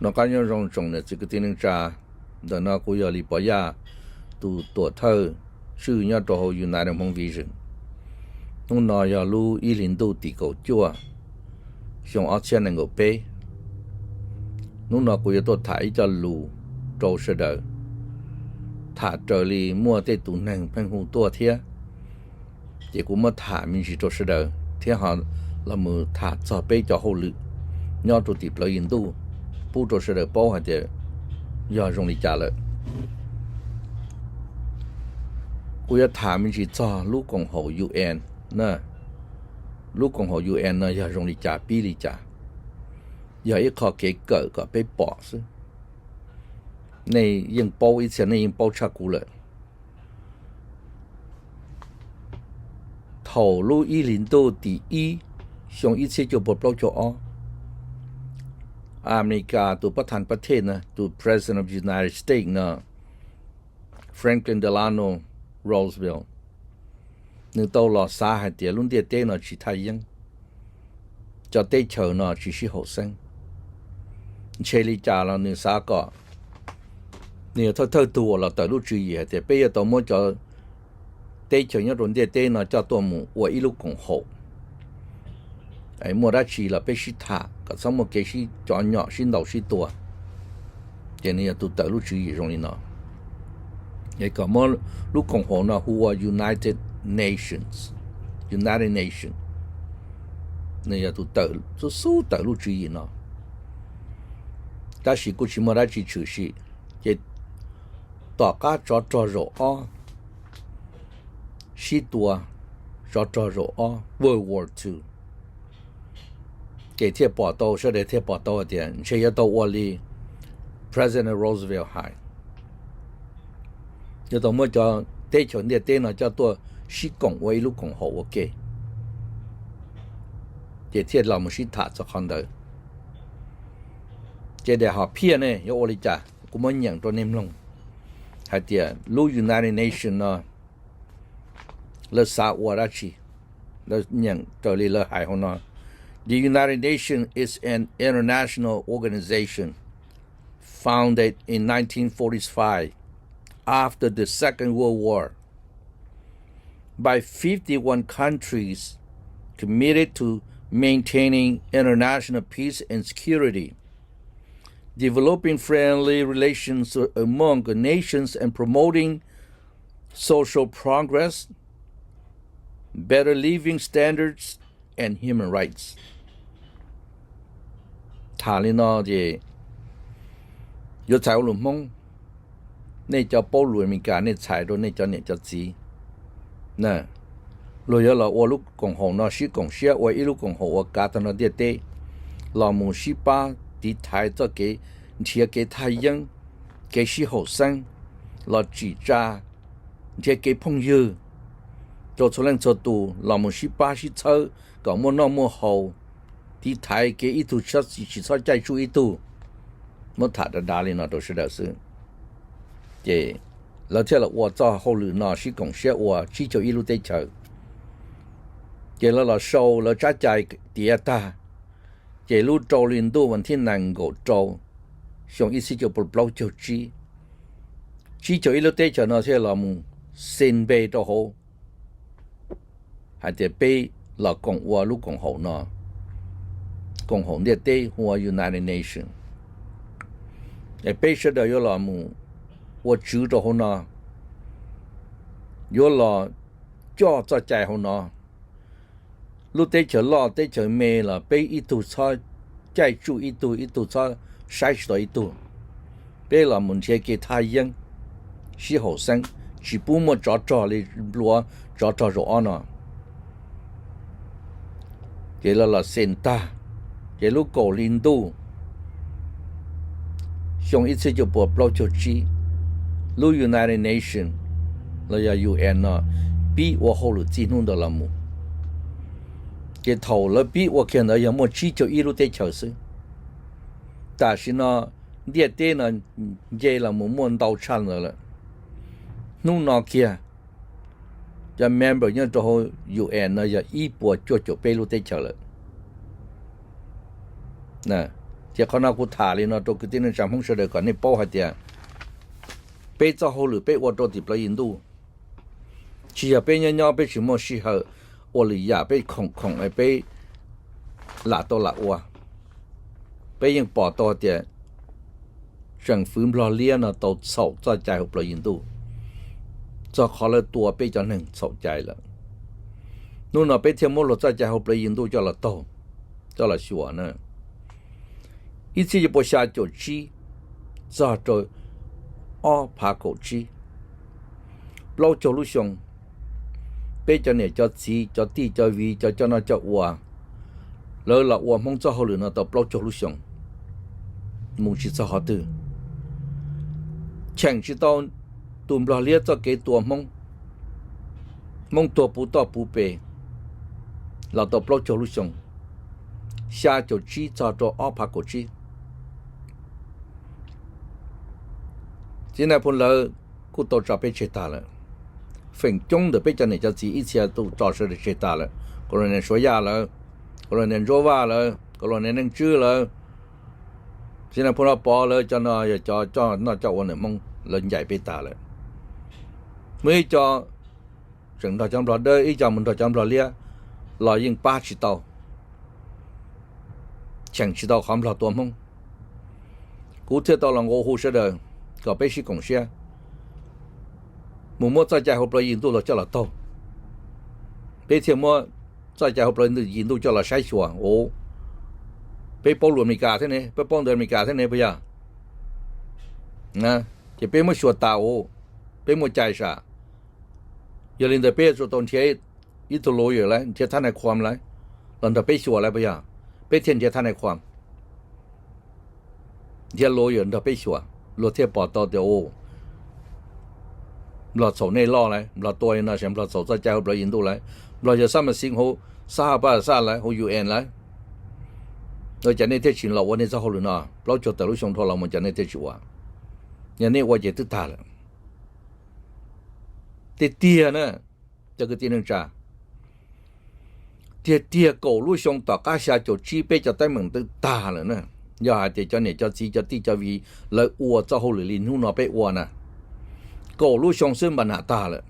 Noj qab nyob zoo tsoom niam txiv kwv tij neej tsa. Ntawm no kuv yog Lis Pov Yaj, tus tuam thawj tswj nyob rau hauv United Hmong Vision. Hnub no yog lub ib hlis ntuj tim kaum cuaj, xyoo ob txhiab nees nkaum peb. Hnub no kuv yuav tuaj tham ib co lus rau sawv daws, tham raws li muaj tej tus neeg pheej hu tuaj thiab. Ces kuv muab tham me ntsis rau sawv daws thiab ho los mus tham txog peb cov hauj lwm nyob rau tim plawv yim ntuj, pub rau sawv daws paub hais tias yog zoo li cas lawm. Kuv yuav tham me ntsis txog lub koom haum U N na. Lub koom haum U N no yog zoo li cas, pib li cas, yog ib qho kev kawm kom peb pom xwb. Nej yeej paub, ib txhia nej yeej paub tshaj kuv lawm. Thaum lub ib hlis ntuj tim ib, xyoo ib txhiab cuaj pua plaub caug ob, Amelikas tus pab thas pab thej na, tus President of United States no, Franklin Delano Roosevelt, nws tau los xav hais tias lub ntiaj teb no tsis thaj yeeb, cov teb chaws no tsis sib haum xeeb. Ntshe li cas los nws xav kom, nws yog thawj thawj tug uas los tawm lub tswv yim hais tias peb yuav tau muab cov teb chaws nyob rau ntiaj teb no coj tuaj mus ua ib lub koom haum. Muaj dab tsi los peb sib tham kom txhob muaj kev sib cov nyom sib ntaus sib tua. Ces nws yog tus tawm lub tswv yim zoo li no, kom muab lub koom haum no hu ua United Nations, United Nations. Nws yog tus tawm, xub xub tawm lub tswv yim no. Tab sis kuj tsis muaj dab tsi tshwm sim, ces tom qab tsov rog zaum ob, sib tua, tsov rog zaum ob, World War Two, ces thiaj pom tau, sawv daws thiaj pom tau hais tias ntshe yuav tau ua li President Roosevelt hais, yuav tau muab cov teb chaws ntiaj teb no coj tuaj sib koom ua ib lub koom haum ua ke. Ces thiaj los mus sib tham txog qhov ntawd. Ces daim hom phiaj ne yuav ua li cas, kuv muab nyeem rau nej mloog hais tias lub United Nations no lawv xav ua dab tsi. Lawv nyeem raws li lawv hais hauv no: The United Nations is an international organization founded in nineteen forty-five after the Second World War by fifty-one countries committed to maintaining international peace and security, developing friendly relations among the nations, and promoting social progress, better living standards, and human rights. Tham li no ces yuav txhais ua lus Hmoob, nej cov paub lus Amelikas nej txhais rau nej cov niam cov txiv. Luag yuav los ua lub koom haum no sib koom siab ua ib lub koom haum uas kav tag nrho ntiaj teb, los mus sib pab tiv thaiv txoj kev nrhiav kev thaj yeeb, kev sib haum xeeb, los tsim tsa nrhiav kev phooj ywg rau txhua leej txhua tus, los mus sib pab sib txhawb kom muaj noj muaj haus, tiv thaiv kev ib tug tsis txhob caij tsuj ib tug. Muab tham dav dav li no rau sawv daws xwb. Ces lawv thiaj los ua txoj hauj lwm no sib koom siab ua tsib caug ib lub teb chaws. Ces lawv los sau lawv tsab cai tiav tag, ces lub rau hli ntuj vas thib nees nkaum rau, xyoo ib txhiab cuaj pua plaub caug tsib, tsib caug ib lub teb chaws no thiaj los mus xi npe rau hauv hais tias peb los koom ua lub koom haum no, koom haum ntiaj teb hu ua United Nations. Es peb sawv daws yuav los mus ua tswv rau hauv no, yuav los coj txoj cai hauv no. Lub teb chaws loj teb chaws me los peb ib tug txhob caij tsuj ib tug, ib tug txhob saib tsis taus ib tug. Peb los mus nrhiav kev thaj yeeb, sib haum xeeb, tsis pub muaj tsov rog li nplua tsov rog zaum ob no. Ces lawv los xi tag, ces lub kaum hli ntuj xyoo ib txhiab cuaj pua plaub caug tsib, lub United Nations los yog U N no pib ua hauj lwm txij hnub ntawd los mus. Ces thaum lawv pib ua kiag ntawd yog muaj tsib caug ib lub teb chaws xwb. Tam sim no ntiaj teb no nce los mus muaj ntau tshaj ntawd lawm. Hnub no kiag cov member nyob rau hauv U N no yog ib puas cuaj caum peb lub teb chaws lawm. Ces qhov no kuv tham li no rau kwv tij neej tsa Hmoob sawv daws kom nej paub hais tias peb txoj hauj lwm peb ua rau tim plawv yim ntuj, tsis yog peb nyob nyob peb tsis muaj sij hawm ua lwm yam, peb khoom khoom peb lam tau lam ua. Peb yeej pom tau tias tseem fwv Nplog liab no tau txhaum txoj cai hauv plawv yim ntuj, txog qhov lawv tua peb cov neeg txhaum cai lawm. Hnub no peb thiaj muab luag txoj cai hauv plawv yim ntuj coj los taug, coj los xyuas na. Ib txhiab cuaj pua xya caum tsib txog rau ob phav kaum tsib, plaub caug lub xyoo, peb cov niam cov txiv cov tij cov viv cov coj noj coj ua, lawv los ua Hmoob txoj hauj lwm no tau plaub caug lub xyoo, mus tsis txog qhov twg, cheem tsis tau tus Nplog liab txoj kev tua Hmoob. Hmoob tuag puv toj puv pes los tau plaub caug lub xyoo, xya caum tsib txog rau ob phav kaum tsib. Txiv Nais Phoo lawv kuj tau tso peb tseg tag lawm. Feem coob ntawm peb cov niam cov txiv ib txhia tus tso sawv daws tseg tag lawm. Colonel Suav Yaj lawm, Colonel Ntsuab Vaj lawm, Colonel Neej Tswb lawm, Txiv Nais Phoo Vaj Pov lawv, cov no yog cov coj noj coj ua ntawm Hmoob, lawv ncaim peb tag lawm. Muaj ib co tseem nrog cov Nplog dawb, ib co mus nrog cov Nplog liab los yeej pab tsis tau, cheem tsis tau qhov Nplog tua Hmoob. Kuv thiaj tau los nqua hu sawv daws kom peb sib koom siab mus muab txoj cai hauv plawv yim ntuj los coj los taug. Peb thiaj muab txoj cai hauv plawv yim ntuj coj los saib xyuas ua, peb paub lus Amelikas thiab ne, peb paub ntawv Amelikas thiab ne puas yog? Ces peb muab xyuas tas ua, peb muaj cai sam. Yog li ntawd peb yuav tsum tau nrhiav ib tug lawyer lawm, nrhiav thab nais khuam lawm los nrog peb xyuas lawm puas yog? Peb thiaj nrhiav thab nais khuam, nrhiav lawyer nrog peb xyuas, luag thiaj pom tau tias ua Nplog txhaum nej loj lawm, Nplog tua li no ces Nplog txhaum txoj cai hauv plawv yim ntuj lawm, Nplog yog xab mas xis hauv xab ha paj xaj lawm, hauv U N lawm. Ua cas nej thiaj tsis los ua nej txoj hauj lwm no? Plaub caug tawm lub xyoo dhau los mus cas nej thiaj tsis ua? Yog nej ua ces twb tag lawm. Tiag tiag na, cov kwv tij neej tsa, tiag tiag kaum lub xyoo tom qab xya caum tsib peb cov teeb meem twb tag lawm na. Yog hais tias cov niam cov txiv cov tij cov viv lawv ua txoj hauj lwm li hnub no peb ua na, kaum lub xyoo xwb npam nam tag lawm.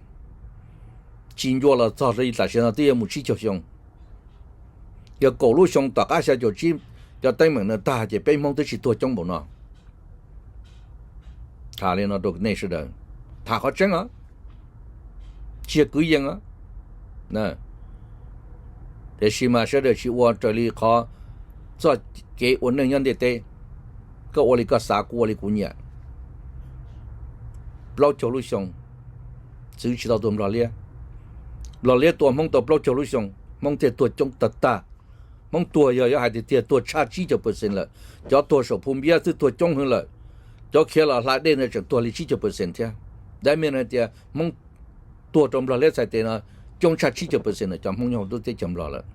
Tsis ncua los txog li tam sim no twb yuav mus tsib caug xyoo. Yog kaum lub xyoo tom qab xya caum tsib cov teeb meem no tag ces peb Hmoob twb tsis tuag coob npaum no. Tham li no rau nej sawv daws, tham qhov tseeb os, tsis yog kwv yees os. Tiam sis mas sawv daws tsis ua raws li qhov txoj kev ua neej nyob ntiaj teb, koj ua li koj xav, kuv ua li kuv nyiam. Plaub caug lub xyoo txwv tsis tau tus Nplog liab. Nplog liab tua Hmoob tau plaub caug lub xyoo, Hmoob thiaj tuag coob tag tag. Hmoob tuag yog yuav hais tiag tiag tuag tshaj tsib caug percent lawm. Cov tuag saum Phu Npiab twb tuag coob heev lawm. Cov khiav los hla dej ntawd tseem tuag li tsib caug percent thiab. That means hais tias Hmoob tuag rau Nplog liab txhais tes no coob tshaj tsib caug percent ntawm cov Hmoob nyob hauv lub teb chaws Nplog lawm.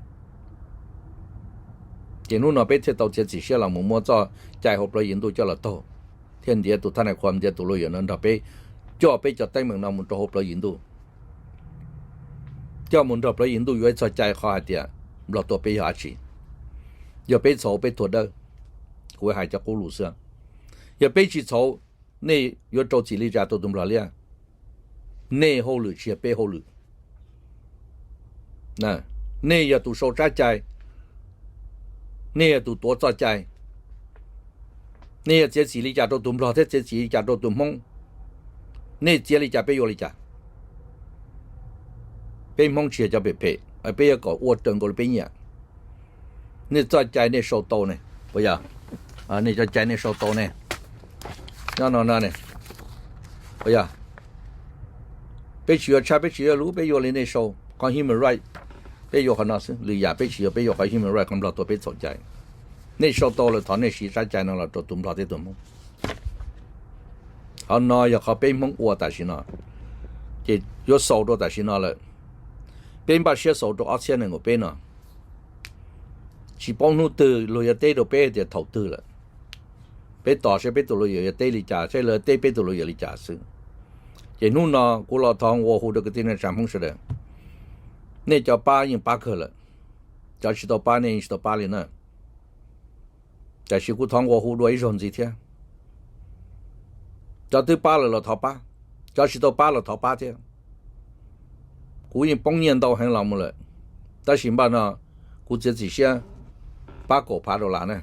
Ces hnub no peb thiaj tau txiav txim siab los mus muab txoj cai hauv plawv yim ntuj coj los taug, thiaj ntiav tus thab nais khuam, ntiav tus lawyer no nrog peb coj peb cov teeb meem no mus rau hauv plawv yim ntuj. Coj mus nrog plawv yim ntuj yuav ib txoj cai qhov hais tias Nplog tua peb yog dab tsi. Yog peb txhaum peb tuag dawb, kuv hais cov qub lus xwb. Yog peb tsis txhaum, nej yuav rau txim li cas rau tus Nplog liab? Nej hauj lwm tsis yog peb hauj lwm. Nej yog tus sau tsab cai, nej yog tus tuav txoj cai. Nej yuav txiav txim li cas rau tus Nplog thiab txiav txim li cas rau tus Hmoob? Nej txiav li cas peb yuav li cas. Peb Hmoob tsis yog cov phem phem, peb yuav kom ua raws nkaus li peb nyiam. Nej txoj cai nej sau tau ne, puas yog? Nej cov cai nej sau tau ne, nyob no no ne, puas yog? Peb tsis yuav tshaj, peb tsis yuav luv, peb yuav li nej sau qhov human right. Peb yuav qhov no xwb, lwm yam peb tsis yuav, peb yuav qhov human right, qhov Nplog tua peb txhaum cai. Nej sau tau lawm thov nej siv tsab cai no los rau tus Nplog thiab tus Hmoob. Qhov no yog qhov peb Hmoob ua tam sim no, ces yuav xaus rau tam sim no lawm. Peb npaj siab xaus rau ob txhiab nees nkaum peb no. Tsis paub hnub twg luag yuav teb rau peb tias thaum twg lawm. Peb tos seb peb tus lawyer yuav teb li cas, seb lawv teb peb tus lawyer li cas xwb. Ces hnub no kuv los thov nqua hu rau kwv tij neej tsa Hmoob sawv daws, nej cov pab yeej pab kawg lawm, cov tsis tau pab nej yeej tsis tau pab li na. Tiam sis kuv thov nqua hu dua ib zaug ntxiv thiab, cov twb pab lawm los thov pab, cov tsis tau pab los thov pab thiab. Kuv yeej poob nyiaj ntau heev los mus lawm, tab sis npaj no kuv txiav txim siab pab kaum phav dollar na.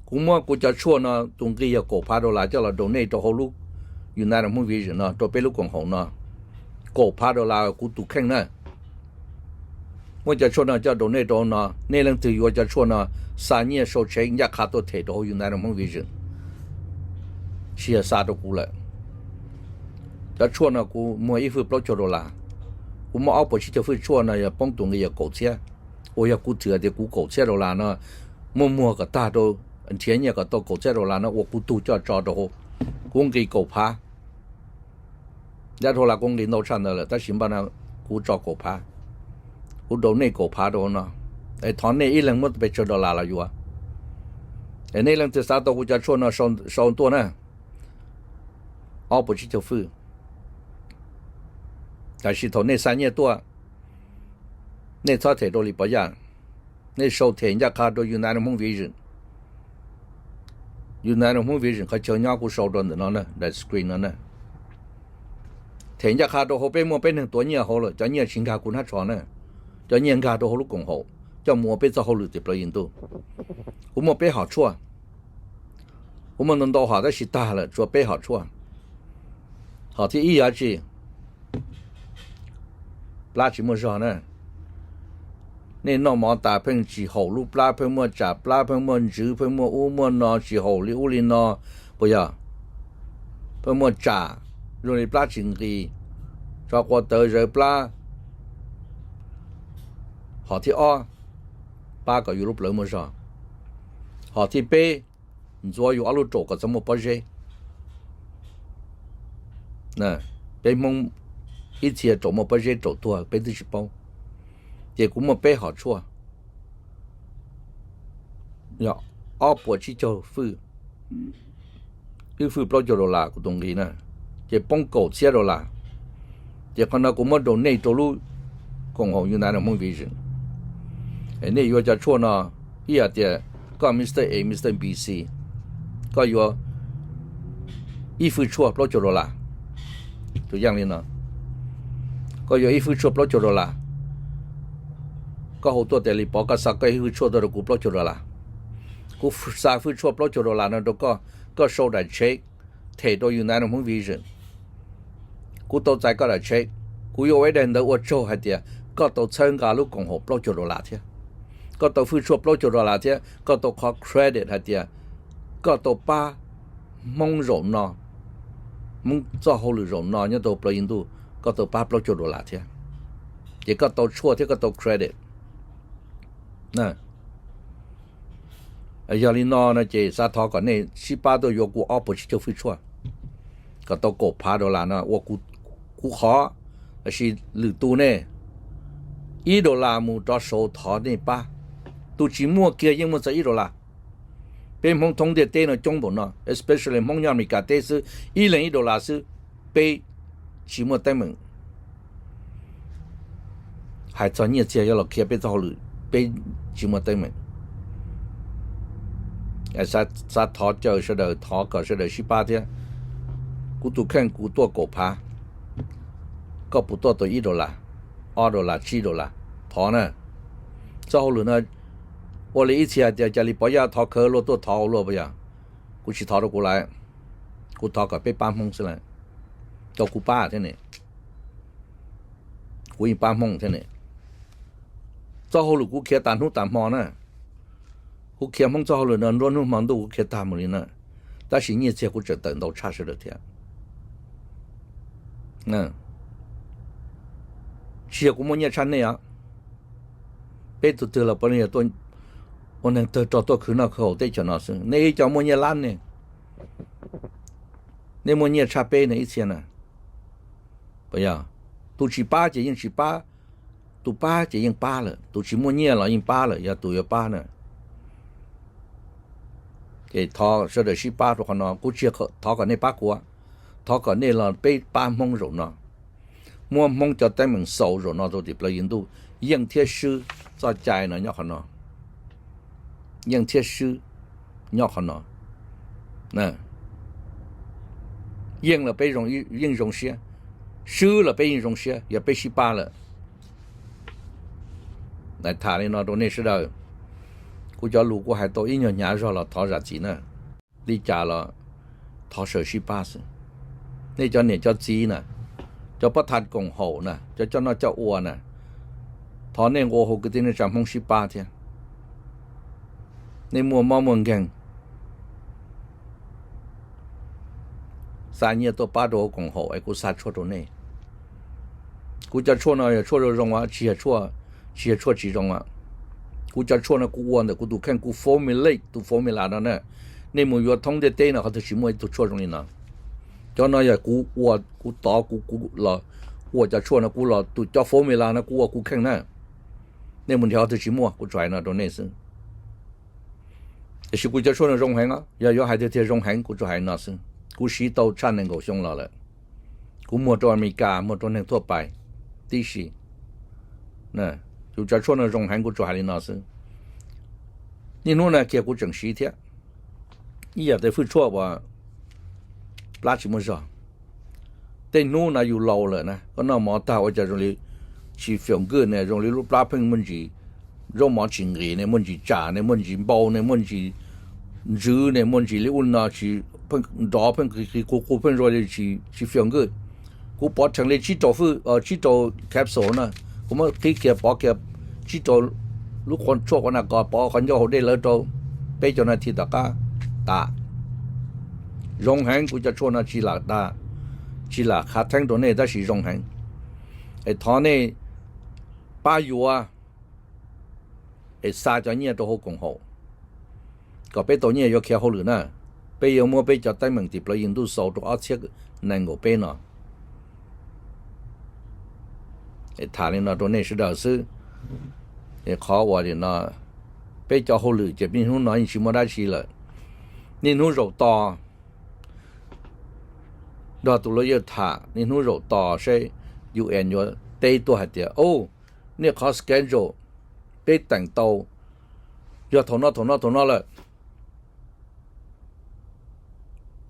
Kuv muab kuv cov tshuaj no tus nqi yog kaum phav dollar coj los donate rau hauv lub United Hmong Vision no rau peb lub koom haum no. Kaum phav dollar kuv tus kheej na. Muab cov tshuaj no coj donate rau no, nej leej twg yuav cov tshuaj no xa nyiaj sau tsheb ncaj qha tuaj them rau hauv United Hmong Vision, tsis yog xa rau kuv lawm. Cov tshuaj no kuv muag ib fwj plaub caug dollar, kuv muab ob puas tsib caug fwj tshuaj no yog poob tus nqi yog kaum txhiab. Uas yog kuv thwm tias kuv kaum txhiab dollar no muab muag kom tag rau, nrhiav nyiaj kom tau kaum txhiab dollar no ua kuv tug coj tso rau hauv, kuv nqi kaum phav. Ncaj dhau las kuv nqi ntau tshaj ntawd lawm tab sis npaj no kuv tso kaum phav, kuv donate kaum phav rau hauv no. Es thov nej ib leeg muab pes tsawg dollar los yuav. Es nej leej twg xav tau kuv cov tshuaj no sau tuaj na, ob puas tsib caug fwj. Tab sis thaum nej xa nyiaj tuaj, nej txhob them rau Lis Pov Yaj, nej sau them ncaj qha rau United Hmong Vision. United Hmong Vision qhov chaw nyob kuv sau rau ntawm no na, daim screen no na. Them ncaj qha rau hauv, peb muaj peb neeg tuav nyiaj hauv lawm, cov nyiaj tsis nkag kuv hnab tsho na, cov nyiaj nkag rau hauv lub koom haum coj mus ua peb txoj hauj lwm tiam plaws yim ntuj. Kuv muaj peb hom tshuaj, kuv muaj ntau ntau hom tab sis tag lawm, tshuav peb hom tshuaj. Hom thib ib yog tsi? Plab tsis muaj zog na. Nej noj mov tas pheej tsis haum lub plab, pheej muaj tsam plab, pheej muaj ntsws, pheej muaj ub muaj no, tsis haum li ub li no, puas yog? Pheej muaj tsam, zoo li plab tsis nqis, tso quav tawv zawv plab. Hom thib ob, pab kom yus lub plawv muaj zog. Hom thib peb, ntxuav yus ob lub raum kom txhob muaj pob zeb. Peb Hmoob ib txhia raum muaj pob zeb raum tuag peb twb tsis paub. Ces kuv muaj peb hom tshuaj, yog ob puas tsib caug fwj, ib fwj plaub caug dollar kuv tus nqi na, ces poob kaum txhiab dollar. Ces qhov no kuv muab donate rau lub koom haum United Hmong Vision. Nej yuav cov tshuaj no, ib yam tias koj Mr A, Mr B C, koj yuav ib fwj tshuaj plaub caug dollar. Tus yeej li no, koj yuav ib fwj tshuaj plaub caug dollar, koj hu tuaj tias Lis Pov, koj xa koj ib fwj tshuaj tuaj rau kuv plaub caug dollar. Kuv xa fwj tshuaj plaub caug dollar no rau koj, koj sau daim check them rau United Hmong Vision. Kuv tau txais koj daim check, kuv yuav ua ib daim ntawv ua tsaug hais tias koj tau txhawb nqa lub koom haum plaub caug dollar thiab, koj tau fwj tshuaj plaub caug dollar thiab koj tau qhov credit hais tias koj tau pab Hmoob zaum no, Hmoob txoj hauj lwm zaum no nyob rau plaws yim ntuj, koj tau pab plaub caug dollar thiab, ces koj tau tshuaj thiab koj tau credit. Yog li no no ces xav thov kom nej sib pab tuaj yuav kuv ob puas tsib caug fwj tshuaj kom tau kaum phav dollar no ua kuv qhov, tab sis lwm tus ne, ib dollar mus rov saud thov nej pab. Tus tsis muaj kiag yeej muaj txog ib dollar. Peb Hmoob thoob ntiaj teb no coob npaum no, especially Hmoob nyob Amelikas teb xwb, ib leeg ib dollar xwb, peb tsis muaj teeb meem. Hais txog nyiaj txiag yuav los khiav peb txoj hauj lwm, peb tsis muaj teeb meem. Xav thov caw sawv daws, thov kom sawv daws sib pab thiab. Kuv tus kheej kuv tuaj kaum phav, koj puas tuaj tau ib dollar, ob dollar, tsib dollar? Thov na. Txoj hauj lwm no ua li ib txhia hais tias cas Lis Pov Yaj thov khawv luaj tuaj thov ua luaj puas yog? Kuv tsis thov rau kuv lawm, kuv thov kom peb pab Hmoob xwb lawm, rau kuv pab thiab ne, kuv yeej pab Hmoob thiab ne. Txoj hauj lwm kuv khiav tas hnub tas hmo na, kuv khiav Hmoob txoj hauj lwm no nruab hnub hmo ntuj kuv khiav tag mus li na, tab sis nyiaj txiag kuv tseem tawm ntau tshaj sawv daws thiab. Tsis yog kuv muaj nyiaj tshaj nej os. Peb tug twg los puav leej yog ua neeg tawg rog tuaj khwv noj khwv haus teb chaws no xwb, nej ib co muaj nyiaj lab ne, nej muaj nyiaj tshaj peb ne ib txhia na. Puas yog? Tus tsis pab ces yeej tsis pab, tus pab ces yeej pab lawm, tus tsis muaj nyiaj los yeej pab lawm yog tus yuav pab na. Ces thov sawv daws sib pab rau qhov no, kuv tsis thov kom nej pab kuv, thov kom nej los peb pab Hmoob zaum no, muab Hmoob cov teeb meem xaus zaum no rau tim plaws yim ntuj. Yeej thiab swb, txoj cai no nyob qhov no, yeej thiab swb. nyob qhov no. Yeej los peb yeej zoo siab, swb los peb yeej zoo siab yog peb sib pab lawm. Tham li no rau nej sawv daws, kuv cov lus kuv hais tau ib nyuag hnyav zog los thov zam txim na. Li cas los thov sawv sib pab xwb. Nej cov niam cov txiv na, cov pab thas koom haum na, cov coj noj coj ua na, thov nej nqua hu kwv tij neej tsa Hmoob sib pab thiab. Nej muaj mob muaj nkeeg, xa nyiaj tuaj pab rau hauv koom haum es kuv xa tshuaj rau nej. Kuv cov tshuaj no yog tshuaj zoo zoo, tsis yog tshuaj, tsis yog tshuaj tsis zoo. Kuv cov tshuaj no kuv ua ntawm kuv tus kheej, kuv formulate tus formula no na. Nej mus yuav thoob ntiaj teb no qhov twg tsis muaj ib tug tshuaj zoo li no. Cov no yog kuv ua, kuv tov, kuv, kuv los ua cov tshuaj no, kuv los tus cov formula no kuv ua kuv kheej na. Nej mus nrhiav qhov twg tsis muaj, kuv tsuas hais no rau nej xwb. Tiam sis kuv cov tshuaj no zoo heev os, yog yuav hais tiag tiag zoo heev kuv tsuas hais no xwb. Kuv siv tau tshaj nees nkaum xyoo los lawm. Kuv muag rau Amelikas, muag rau neeg tuaj pais tib si. Kuv cov tshuaj no zoo heev kuv tsuas hais li no xwb. Niaj hnub no kiag kuv tseem siv thiab. Ib yam tej fwj tshuaj uas plab tsis muaj zog. Tej hnub no yus laus lawm na, koj noj mov tag ua cas zoo li tsis feel good ne, zoo li lub plab pheej muaj ntsis, zaub mov tsis nqis ne, muaj ntsis tsam ne, muaj ntsis npau ne, muaj ntsis ntsws ne, muaj ntsis li ub no tsis, pheej nrov pheej qis qis qus qus pheej zoo li tsis feel good. Kuv pov rhees li tsib rau fwj, tsib rau capsule na, kuv muab qhib kiag pov kiag tsib rau lub qhov tshuaj qhov na ko pov qhov ncauj hauv dej lawv rau peb caug nas this tom qab tas. Zoo heev, kuv cov tshuaj no tsis lam da, tsis lam khav theeb rau nej tab sis zoo heev. Es thov nej pab yuav es xa cov nyiaj rau hauv koom haum kom peb tau nyiaj yuav khiav hauj lwm na. Peb yuav muab peb cov teeb meem tim plaws yws ntuj xaus rau ob txhiab nees nkaum peb no. Tham li no rau nej sawv daws xwb. Qhov uas no peb cov hauj lwm ces niaj hnub no yeej tsis muaj dab tsi lawm. Niaj hnub zaum tos nrog tus lawyer tham, niaj hnub zaum tos seb U N yuav teb tuaj hais tias, o, nej qhov schedule peb teem tau yog thaum no thaum no thaum no lawm,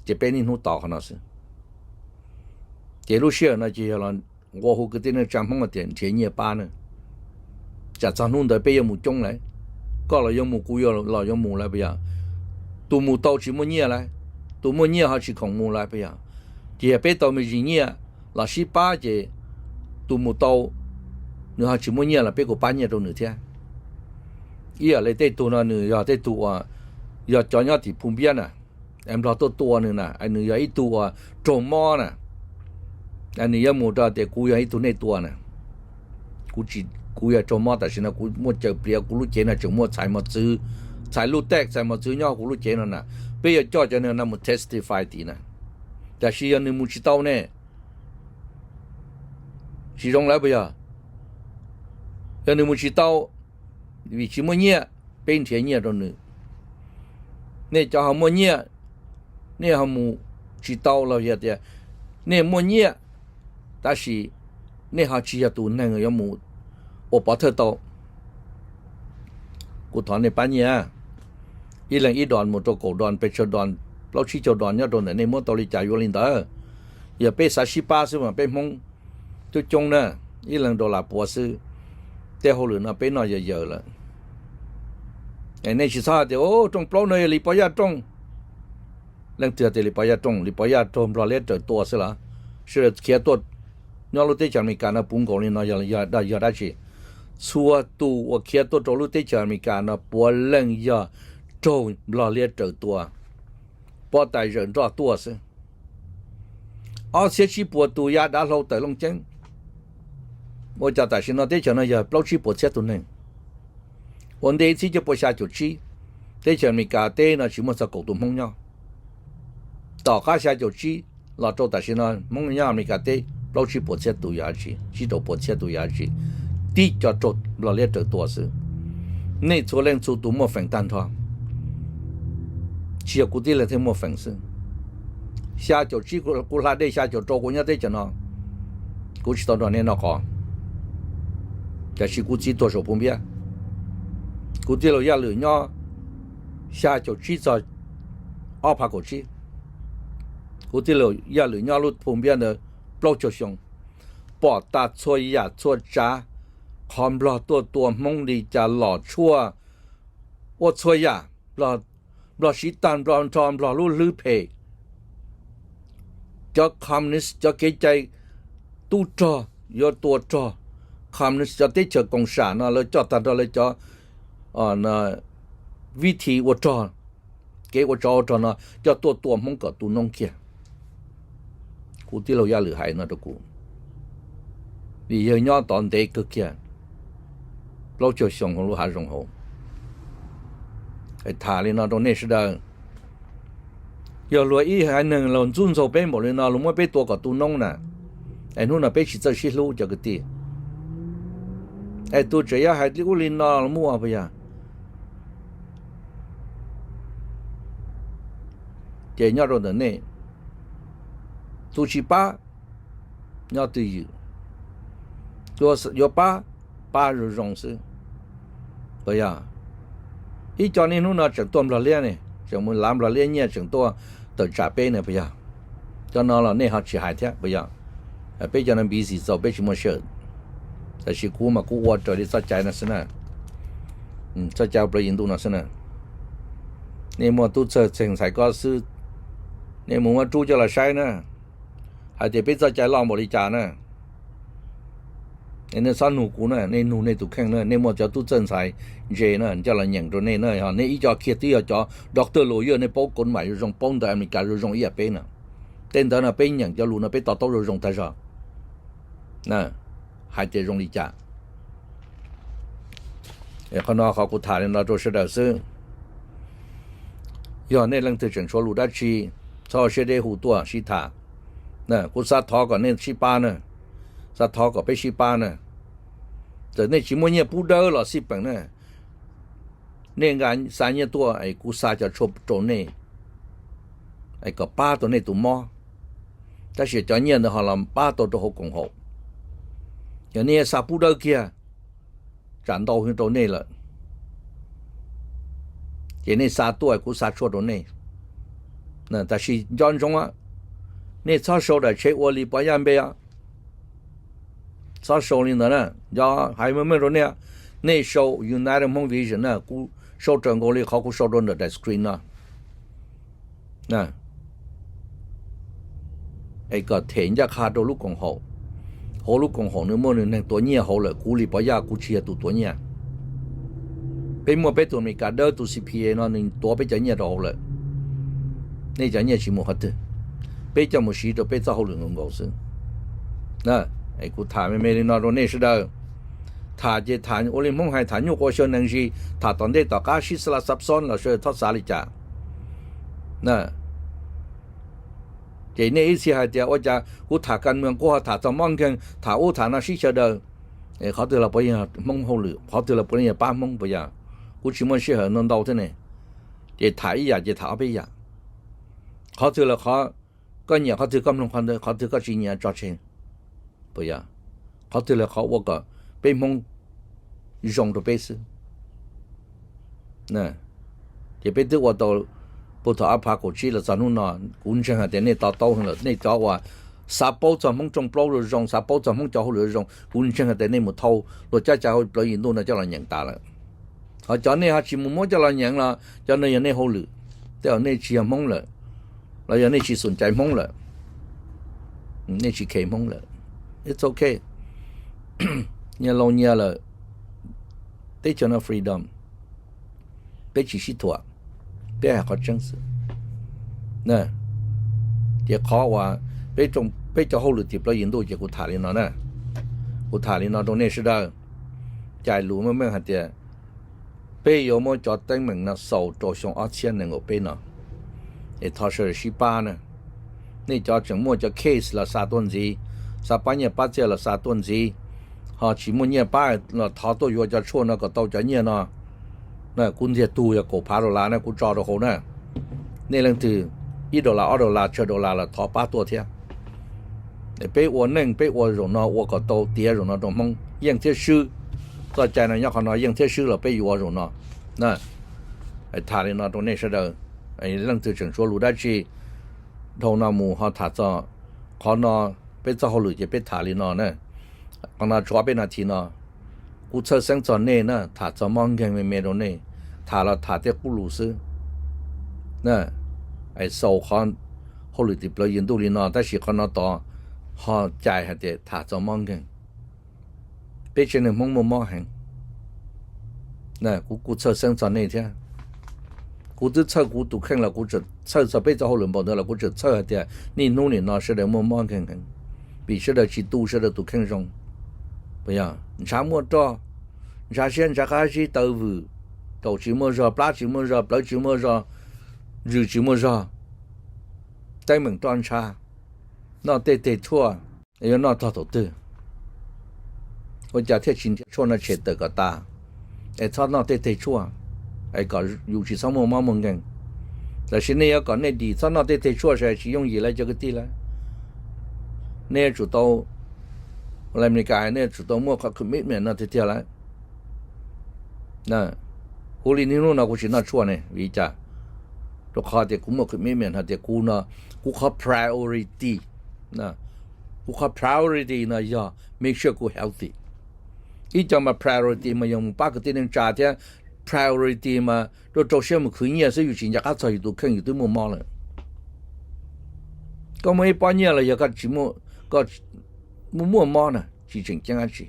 ces peb niaj hnub tos qhov no xwb. Ces lub sij hawm no ces yog los nqua hu kwv tij neej tsa Hmoob tias nrhiav nyiaj pab na. Tsam txog hnub ntawd peb yuav mus coob lawm, koj los yuav mus, kuv los yuav mus lawm puas yog? Tus mus tau tsis muaj nyiaj lawm, tus muaj nyiaj ho tsis khoom mus lawm puas yog? Ces yog peb tau me ntsis nyiaj los sib pab ces tus mus tau nws ho tsis muaj nyiaj los peb kuj pab nyiaj rau nws thiab. Ib yam li tej tug no nws yog tej tug uas yog cov nyob tim Phu Npiab na, es Nplog tuaj tua nws na, nws yog ib tug uas raug mob na, nws yuav mus rau tias kuv yog ib tug nej tua na, kuv tsis, kuv yog raug mob tam sim no kuv muaj cawm pliav, kuv lub cev no tseem muaj txhais mos txwv, txhais lub teeb txhais mos txwv nyob hauv kuv lub cev no na, peb yuav coj cov no mus testify tim na. Tiam sis yog nws mus tsis tau ne, tsis zoo lawm puas yog? Yog nws mus tsis tau vim tsis muaj nyiaj, peb nrhiav nyiaj rau nws. Nej cov ho muaj nyiaj, nej ho mus tsis tau los yog tias nej muaj nyiaj tab sis nej ho tsis yog tus neeg yuav mus ua pov thawj tau, kuv thov nej pab nyiaj, ib leeg ib dos mus rau kaum dos, pes tsawg dos, plaub tsib caug dos nyob rau ntawm nej muab tau li cas yuav li ntawd. Yog peb xav sib pab xwb mas peb Hmoob coob coob na, ib leeg dollar puav xwb, tej hauj lwm no peb noj yawm yawm lawm. Nej tsis txhob hais tias rooj plaub no yog Lis Pov Yaj rooj. Leej twg tias Lis Pov Yaj rooj? Lis Pov Yaj raug Nplog liab raws tua xwb los? Sawv daws khiav tuaj nyob lub teb chaws Amelikas no puv nkaus li no yog dab tsi? Txhua tus uas khiav tuaj rau lub teb chaws Amelikas no puav leej yog raug Nplog liab raws tua, pob tais zawm nroj tuaj xwb. Ob txhiab tsib puas tus yav dav hlau tawm Looj Ceeb, ua cas tam sim no teb chaws no yog plaub tsib puas txhiab tus neeg? Ua ntej ib txhiab cuaj pua xya caum tsib, teb chaws Amelikas teb no tsis muaj txog kaum tus Hmoob nyob. Tom qab xya caum tsib los rau tam sim no Hmoob nyob Amelikas teb plaub tsib puas txhiab tus yog dab tsi, tsib rau puas txhiab tus yog dab tsi? Tib co raug Nplog liab raws tua xwb. Nej txhua leej txhua tus muaj feem tag nrho, tsis yog kuv tib leeg thiaj muaj feem xwb. Xya caum tsib kuv hla dej, xya caum rau kuv nyob teb chaws no, kuv tsis tau nrog nej noj qos. Tiam sis kuv txiv tuag saum Phu Npiab, kuv tij laug Yaj Lwm nyob xya caum tsib txog ob phav kaum tsib. Kuv tij laug Yaj Lwm nyob lub Phum Npiab ntawd plaub caug xyoo, pom tas txhua yam txhua tsav, qhov Nplog tuaj tua Hmoob li cas los tshuaj ua txhua yam, Nplog siv tag Nplog nrho Nplog lub hlwb phem. Cov communist cov kev cai tub rog yuav tua rog, communist cov teb chaws koom sam no lawv coj tag nrho lawv cov vib thi ua rog, kev ua tsov ua rog no coj tuaj tua Hmoob kom tu noob kiag. Kuv tij laug Yaj Lwm hais no rau kuv, vim yawg nyob tod ntev kawg kiag, plaub caug xyoo hauv lub hav zoov hauv. Tham li no rau nej sawv daws, yog luag ib haiv neeg los ntxub ntxaug peb npaum li no, luag muab peb tua kom tu noob na, es hnub no peb tsis txawj sib hlub cov kwv tij. Es tus tseem yuav hais li ub li no los muaj puas yog? Ces nyob rau ntawm nej, tus tsis pab nyob twj ywm, yuav pab, pab zoo zoo xwb, puas yog? Ib co niaj hnub no tseem tuaj Nplog Liab ne, tseem mus lav Nplog Liab nyiaj tseem tuaj tawm tsam peb ne puas yog? Cov no los nej ho tsis hais thiab puas yog? Peb cov no busy txaus peb tsis muaj sij hawm, tab sis kuv mas kuv ua raws li txoj cai no xwb na, txoj cai plaub yim ntuj no xwb na. Nej muaj tub txawg txeeg ntxhais ko xwb, nej mus muab rub coj los saib na, hais tias peb txoj cai loj npaum li cas na. Nej txhob nug kuv na, nej nug nej tus kheej na, nej muaj cov tub txawg ntxhais ntse na coj los nyeem rau nej na, nej ib co kiag twb yog cov doctor lawyer, nej paub kod mam zoo zoo, paub ntawv Amelikas zoo zoo ib yam peb na. Tej ntawd no peb nyeem cov lus no peb to taub zoo zoo tag zog, hais tias zoo li cas. Qhov no qhov kuv tham li no rau sawv daws xwb. Yog nej leej twg tseem tshuav lus dab tsi, txhob ua siab deb hu tuaj sib tham. Kuv xav thov kom nej sib pab na, xav thov kom peb sib pab na. Txawm nej tsis muaj nyiaj pub dawb los xij peem na, nej nqa xa nyiaj tuaj es kuv xa cov tshuaj rau nej, es kom pab tau nej tus mob. Tab sis cov nyiaj ntawd ho los pab tau rau hauv koom haum. Yog nej xa pub dawb kiag, tsam ntau heev rau nej lawm, ces nej xa tuaj kuv xa tshuaj rau nej. Tab sis nco ntsoov, nej txhob sau daim tshev ua li Pov Yaj npe, txhob sau li ntawd na. Yog hais meej meej rau nej, nej sau United Hmong Vision na, kuv sau raws nkaus li qhov kuv sau rau ntawm daim screen no. Es kom them ncaj qha rau lub koom haum. Hauv lub koom haum nws muaj nws neeg tuav nyiaj hauv lawm, kuv li Pov Yaj kuv tsis yog tus tuav nyiaj. Peb muaj peb tus Amelikas dawb, tus C P A no nws tuav peb cov nyiaj rau hauv lawm. Nej cov nyiaj tsis mus qhov twg, peb coj mus siv rau peb txoj hauj lwm nkaus nkaus xwb. Kuv tham me me li no rau nej sawv daws. Tham ces tham ua li Hmoob hais, tham nyuj quav xyaw nees zis, tham tom ntej tom qab sib xav la xav xob los sawv daws txhob xav li cas. Ces nej ib txhia hais tias ua cas kuv tham kas mees kuv ho tham txog mob nkeeg, tham ub tham no sib xyaw daws. Qhov twg los puav leej yog Hmoob hauj lwm, qhov twg los puav leej yog pab Hmoob puas yog? Kuv tsis muaj sij hawm no ntau thiab ne. Ces tham ib yam ces tham ob peb yam. Qhov twg los qhov koj nyiam, qhov twg koj mloog, qhov twg koj tsis nyiam tso tseg, puas yog? Qhov twg los qhov ua kom peb Hmoob zoo rau peb xwb. Ces peb twb ua tau puag thaum ob phav kaum tsib los txog hnub no, kuv ntseeg hais tias nej to taub heev lawm, nej cov uas xav paub txog Hmoob rooj plaub zoo zoo, xav paub txog Hmoob cov hauj lwm zoo, kuv ntseeg hais tias nej mus thau luag caj cas hauv plaws yim ntuj no coj los nyeem tas lawm. Ho cov nej ho tsis mus muab coj los nyeem los cov no yog nej hauj lwm, tej zaum nej tsis yog Hmoob lawm, los yog nej tsis xum caiv Hmoob lawm, nej tsis khev Hmoob lawm. It's okay. Nyias laus nyias lawm, teb chaws no freedom, peb tsis sib thuam, peb hais qhov tseeb xwb. Ces qhov uas peb cov hauj lwm tim plaws yim ntuj ces kuv tham li no na, kuv tham li no rau nej sawv daws. Cais lus meej meej hais tias peb yuav muab cov teeb meem no xaus rau xyoo ob txhiab nees nkaum peb no, es thov sawv daws sib pab na. Nej cov tseem muaj cov case los xa tuaj ntxiv, xav pab nyiaj pab txiaj los xa tuaj ntxiv, ho tsis muaj nyiaj pab los thov tuaj yuav cov tshuaj no kom tau cov nyiaj no. Kuv ntiag tug yog kaum phav dollar na kuv tso rau hauv na. Nej leej twg ib dollar ob dollar tsawg dollar los thov pab tuaj thiab. Peb ua neej peb ua zaum no ua kom tau tiav zaum no rau Hmoob yeej thiab swb. Txoj cai no nyob qhov no yeej thiab swb los peb yuav ua zaum no. Tham li no rau nej sawv daws, leej twg tseem tshuav lus dab tsi dhau no mus ho tham txog qhov no, peb txoj hauj lwm ces peb tham li no na. Qhov no tshuav peb nas this no, kuv txhawj xeeb txog nej na, tham txog mob nkeeg me me rau nej, tham los tham tej qub lus xwb. Xaus qhov hauj lwm tim plawv yws ntuj li no, tab sis qhov no tod ho cais hais tias tham txog mob nkeeg. Peb tsev neeg Hmoob muaj mob heev. Kuv kuj txhawj xeeb txog nej thiab. Kuv twb txhawj kuv tus kheej los kuv tseem txhawj txog peb txoj hauj lwm npaum ntawd los kuv tseem txhawj hais tias niaj hnub nim no sawv daws muaj mob nkeeg heev, vim sawv daws tsis tu sawv daws tus kheej zoo. Ntshav muaj roj, ntshav siab ntshav qab zib taw vwm, kaum tsis muaj zog, plab tsis muaj zog, plawv tsis muaj zog, zws tsis muaj zog, teeb meem roj ntsha, noj tej teg tshuaj, yuav noj txog thaum twg? Ua cas thiaj tsis nrhiav tshuaj no tshem tawm kom tas, es txhob noj tej teg tshuaj, es kom yus tsis txhob muaj mob muaj nkeeg? Tab sis nej yuav kom nej dim txhob noj tej teg tshuaj saib tsis yooj yim lawm cov kwv tij lawm. Nej yuav tsum tau, Amelikas hais nej yuav tsum tau muaj qhov commitment no tiag tiag lawm. Kuv li niaj hnub no kuv tsis noj tshuaj ne, vim li cas? Rau qhov tias kuv muaj commitment hais tias kuv no, kuv qhov priority, kuv qhov priority no yog make sure kuv healthy. Ib co mas priority mas yog mus pab kwv tij neej tsa thiab, priority mas rau rau siab mus khwv nyiaj xwb, yus tsis nco qab txog yus tus kheej yus twb muaj mob lawm. Koj muaj ib pob nyiaj los yog koj tsis muaj, koj muaj mob na tsis tseem ceeb dab tsi.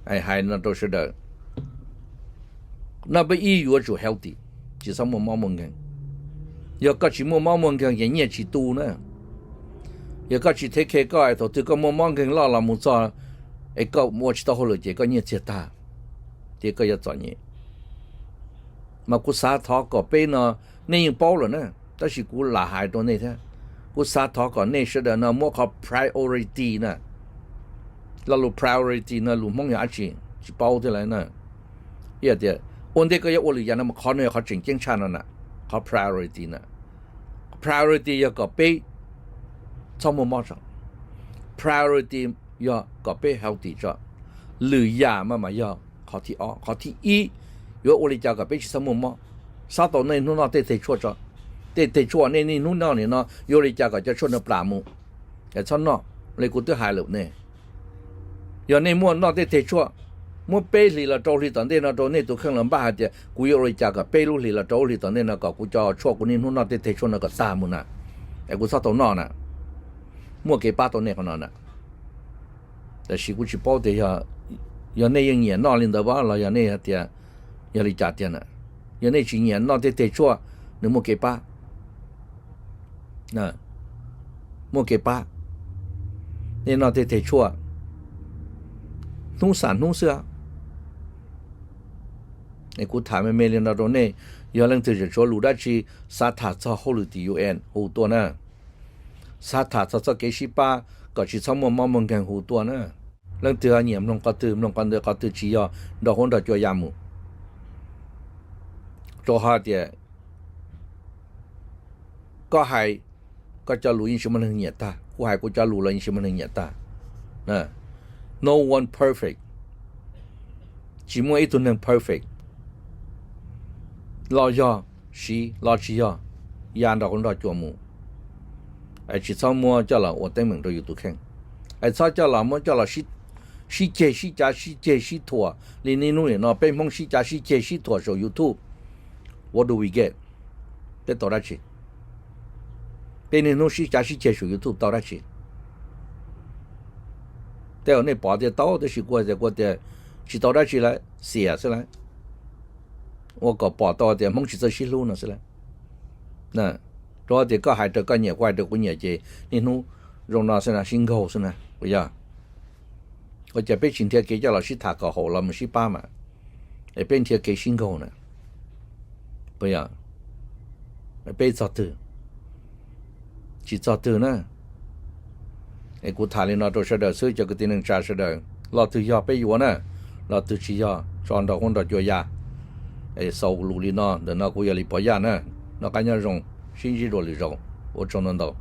Hais no rau sawv daws, no peb ib yuav tsum healthy, tsis txhob muaj mob muaj nkeeg. Yog koj tsis muaj mob muaj nkeeg ces nyiaj tsis tu na. Yog koj tsis thev khe koj es thaum twg koj muaj mob nkeeg loj los mus txog es koj ua tsis tau hauj lwm ces koj nyiaj txiag tag, ces koj yuav txom nyem. Mas kuv xav thov kom peb no, nej yeej paub lawm na, tab sis kuv lam hais rau nej thiab. Kuv xav thov kom nej sawv daws no muab qhov priority na, lo lus priority no lus Hmoob yog dab tsi tsis paub thiab lawm na. Tias ua ntej koj yuav ua lwm yam no mas qhov no yog qhov tseem ceeb tshaj no na, qhov priority na. Priority yog kom peb txhob muaj mob tso, priority yog kom peb healthy tso. Lwm yam mas mas yog qhov thib ob. Qhov thib ib, yuav ua li cas kom peb tsis txhob muaj mob? Xav tau niaj hnub noj tej teg tshuaj tso. Tej teg tshuaj nej niaj hnub noj nim no yuav ua li cas kom cov tshuaj no plam mus? Es txhob noj li kuv twb hais lawm ne. Yog nej muaj noj tej teg tshuaj, muab peb hlis los rau hli tom ntej no rau nej tus kheej los npaj hais tias kuv yuav ua li cas kom peb lub hlis los rau lub hlis tom ntej no kom kuv cov tshuaj kuv niaj hnub noj tej teg tshuaj no kom tag mus na, es kuv txhob tau noj na. Muaj kev pab tau nej qhov no na. Tab sis kuv tsis paub tias yog nej yeej nyiam noj li ntawd los yog nej hais tias yog li cas tiag na. Yog nej tsis nyiam noj tej teg tshuaj, nws muaj kev pab. Muaj kev pab. Nej noj tej teg tshuaj hnub xam hnub xwb. Kuv tham me me li no rau nej, yog leej twg tseem tshuav lus dab tsi xav tham txog hauj lwm tim U N hu tuaj na. Xav tham txog txoj kev sib pab kom tsis txhob muaj mob muaj nkeeg hu tuaj na. Leej twg nyiam mloog qhov twg mloog qhov ntawd, qhov twg tsis yog nrog huab nrog cua ya mus. Rau qhov tias koj hais koj cov lus yeej tsis muaj neeg nyiam tag, kuv hais kuv cov lus los yeej tsis muaj neeg nyiam tag. No one perfect. Tsis muaj ib tug neeg perfect. Los yog siv, los tsis yog ya nrog huab nrog cua mus. Es tsis txhob muab coj los ua teeb meem rau yus tus kheej. Es txhob coj los muab coj los sib ceg sib cav sib ceg sib thuam li niaj hnub nim no peb Hmoob sib cav sib ceg sib thuam saum YouTube. What do we get? Peb tau dab tsi? Peb niaj hnub sib cav sib ceg saum YouTube tau dab tsi? Tej zaum nej pom tias tau, tab sis kuv hais tias kuv tias tsis tau dab tsi lawm, xiam xwb lawm. Ua kom pom tau tias Hmoob tsis txawj sib hlub no xwb lawm. Rau tias koj hais raws koj nyiam, kuv hais raws kuv nyiam ces niaj hnub zoo no xwb na, sib nkaug xwb na, puas yog? Ua cas peb tsis nrhiav kev coj los sib tham kom haum los mus sib pab mas, es peb nrhiav kev sib nkaug na, puas yog? Peb txog twg? Tsis txog twg na. Es kuv tham li no rau sawv daws xwb cov kwv tij neej tsa sawv daws, lo twg yog peb yuav na, lo twg tsis yog tso nrog huab nrog cua ya. Es xaus lus li no, ntawm no kuv yog Lis Pov Yaj na. Noj qab nyob zoo, sib ntsib dua lwm zaus, ua tsaug ntau ntau.